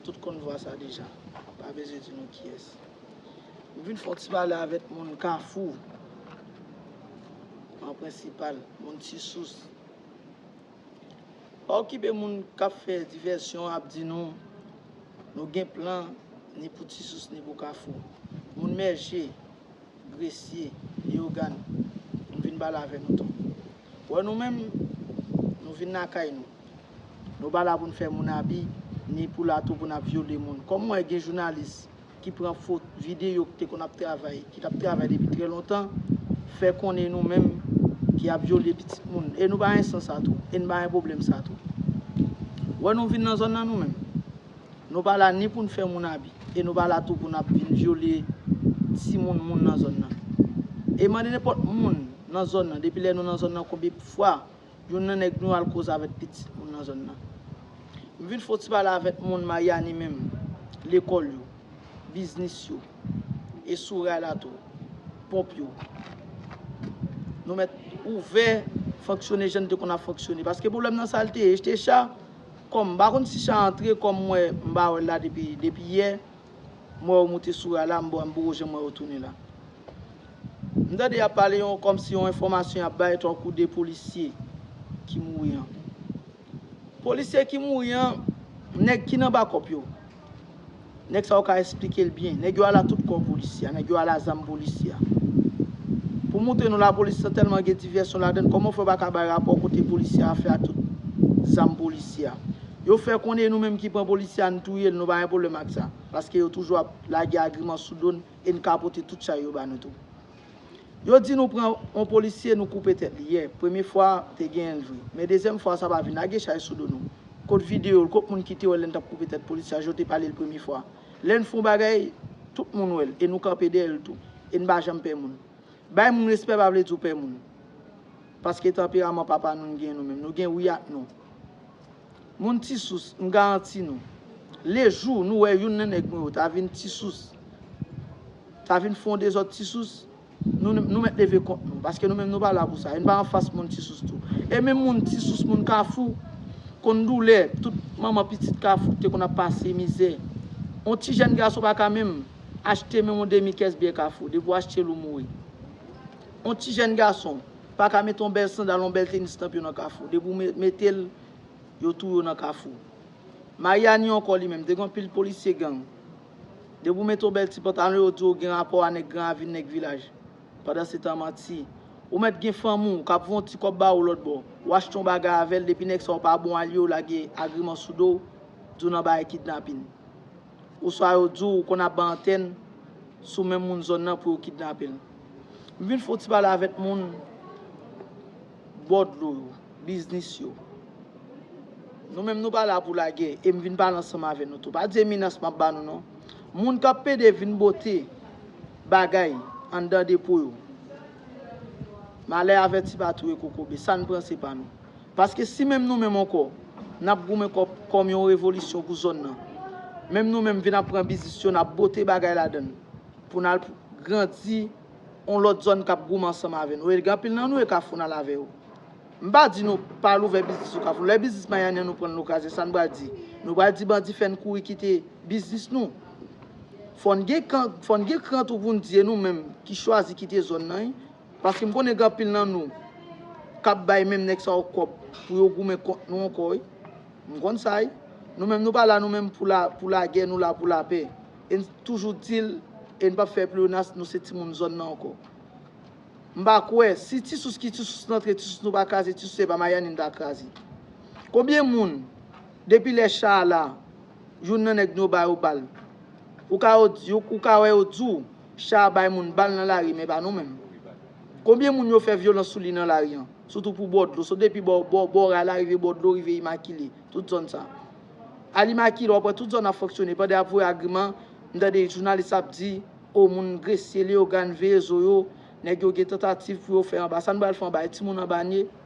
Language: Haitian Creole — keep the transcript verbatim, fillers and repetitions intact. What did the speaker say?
Tout konn vwa sa deja. Pa bezwen di nou kiyès. M vin fè yon ti pale avèk moun Kafou. An prensipal, moun Ti Sous. Pa okipe moun k ap fè divèsyon, ap di nou, nou gen plan, ni pou Ti Sous, ni pou Kafou. Moun Mèje, Gresye, Leyogàn, m vin pale avè nou tou. Wè nou menm, nou vin lakay nou. Nou pa la pou n fè moun abi, ni pou la tou pou n ap vyole moun. Kòm m wè gen jounalis ki pran fot videyo ki te konn ap travay, ki t ap travay depi trè lontan, fè konnen nou menm ki ap vyole pitit moun. E nou pa gen sans sa tou. E n pa gen pwoblèm sa tou. Wè nou vin nan zòn nan nou menm. Nou pa la ni pou n fè moun abi. E nou pa la tou pou n ap vin vyole timoun moun nan zòn nan. E mande nenpòt moun nan zòn nan, depi lè nou nan zòn nan, konbyen fwa youn nan nèg nou al koze avèk pitit moun nan zòn nan. M vin fè yon ti pale avèk moun Mayani menm, lekòl yo, biznis yo, e sou ray la tou, ponp yo. Nou mèt ouvè, fonksyone jan n te konn ap fonksyone. Paske pwoblèm nan sa l te ye, te cha, kòm m pa konn si cha antre, kòm m wè, m pa wè l la depi, depi yè, m wè yo moute sou ray la, m pa, m poko janm wè yo tounen la. M tande y ap pale yon, kòmsi yon enfòmasyon y ap bay, tankou de polisye ki mouri an. Polisye ki mouri an, nèg ki nan bakòp yo, nèg sa yo ka esplike l byen. Nèg yo al a tout kò polisye a, nèg yo al a zam polisye a. Pou montre nou lapolis lan tèlman gen divèsyon ladan l, kòman w fè w pa ka bay rapò kote polisye a fè a tout zam polisye a? Yo fè konnen nou menm ki pran polisye a, n touye l, nou pa gen pwoblèm ak sa. Paske yo toujou ap lage agriman sou do n e n ka pote tout chay yo ba nou tou. Yo di nou pran yon polisye, nou koupe tèt li. Yè, premye fwa, te genyen l vre. Men dezyèm fwa, sa pa vin lage chay sou do nou. Kot videyo l, kot moun ki te wè l lè n t ap koupe tèt polisye a, jan w te pale l premye fwa? Lè n fè yon bagay, tout moun wè l, e nou kanpe dèyè l tou. E n pa janm pè moun. Bay moun respè pa vle di w pè moun. Paske tanperaman papa nou n gen nou menm. Nou gen wi ak non. Moun Ti Sous, m garanti nou, lejou nou wè youn nan nèg nou yo ta vin Ti Sous, ta vin fè yon dezòd Ti Sous, nou, nou mèt leve kont nou, paske nou menm nou pa la pou sa, e n pa anfas moun Ti Sous tou. E menm moun Ti Sous, moun Kafou, konn doulè tout manman pitit Kafou ki te konn ap pase mizè. On ti jèn gason pa ka menm achte menm on demi kès byè Kafou, depi w achte l ou mouri. On ti jèn gason pa ka mete on bèl sandal, on bèl tenis nan pye w nan Kafou, depi w me-, mete l, yo touye w nan Kafou. Mayani ankò li menm, te gen anpil polisye gang. Depi w mete yon bèl ti pantalon, yo di w gen rapò a nèg Gran Ravin, nèg vilaj. Pandansetan manti. Ou mèt gen fanmi w k ap voye yon ti kòb ba ou lòt bò. Ou achte yon bagay avè l, depi nèg sa yo pa bon alye, yo lage agriman sou do w, di w nan bagay kidnapin. Oswa yo di w ou konn ap bay antèn sou menm moun zòn nan pou yo kidnape l. M vin fè yon ti pale avèk moun bò dlo yo, biznis yo. Nou menm nou pa la pou lagè, e m vin pale ansanm avè nou tou. Pa di e menas m ap ba nou non. Moun k ap pede vin bote bagay anndan depo yo. Malè avèti pa touye kokobe, sa n pran se pa nou. Paske si menm nou menm ankò, n ap goumen kò-, kòm yon revolisyon pou zòn nan, menm nou menm vin ap pran biznis yo, n ap bote bagay ladan l, pou n al grandi yon lòt zòn k ap goumen ansanm avè nou. E gen anpil nan nou e Kafou n al avè yo. M pa di nou pa al ouvè biznis sou Kafou. Lè biznis Mayani an nou pran l, nou kraze, sa n pral di? Nou pral di bandi fè n kouri kite biznis nou? Fò n gen kan, fò n gen kran tou pou n di e nou menm ki chwazi kite zòn nan, wi. Paske m konnen gen anpil nan nou k ap bay menm nèg sa yo kòb pou yo goumen kont nou ankò, wi. M konn sa, wi. Nou menm, nou pa la, nou menm, pou la, pou lagè, nou la pou lapè. E n toujou di l, e n p ap fè pleyonas, nou se timoun zòn nan ankò. M pa kwè, si Ti Sous ki Ti Sous n antre Ti Sous, nou pa kraze Ti Sous, se pa Mayani n ta kraze. Konbyen moun, depi lè cha a la, youn nan nèg nou yo ba yo bal? Ou ka, yo di, ou ka wè yo di w, cha a bay moun bal nan lari, men pa nou menm. Konbyen moun yo fè vyolans sou li nan lari an? Sitou pou bò dlo. So depi bò, bò, bò ray la rive bò dlo, rive Imakile, tout zòn sa. Al Imakile, w ap wè tout zòn ap fonksyone. Pandan y ap voye agriman, m tande jounalis ap di, o, moun Gresye, Leyogàn, veye zo yo, nèg yo gen tantativ pou yo fè anba. Sa n pral fè anba? E timoun anba n ye?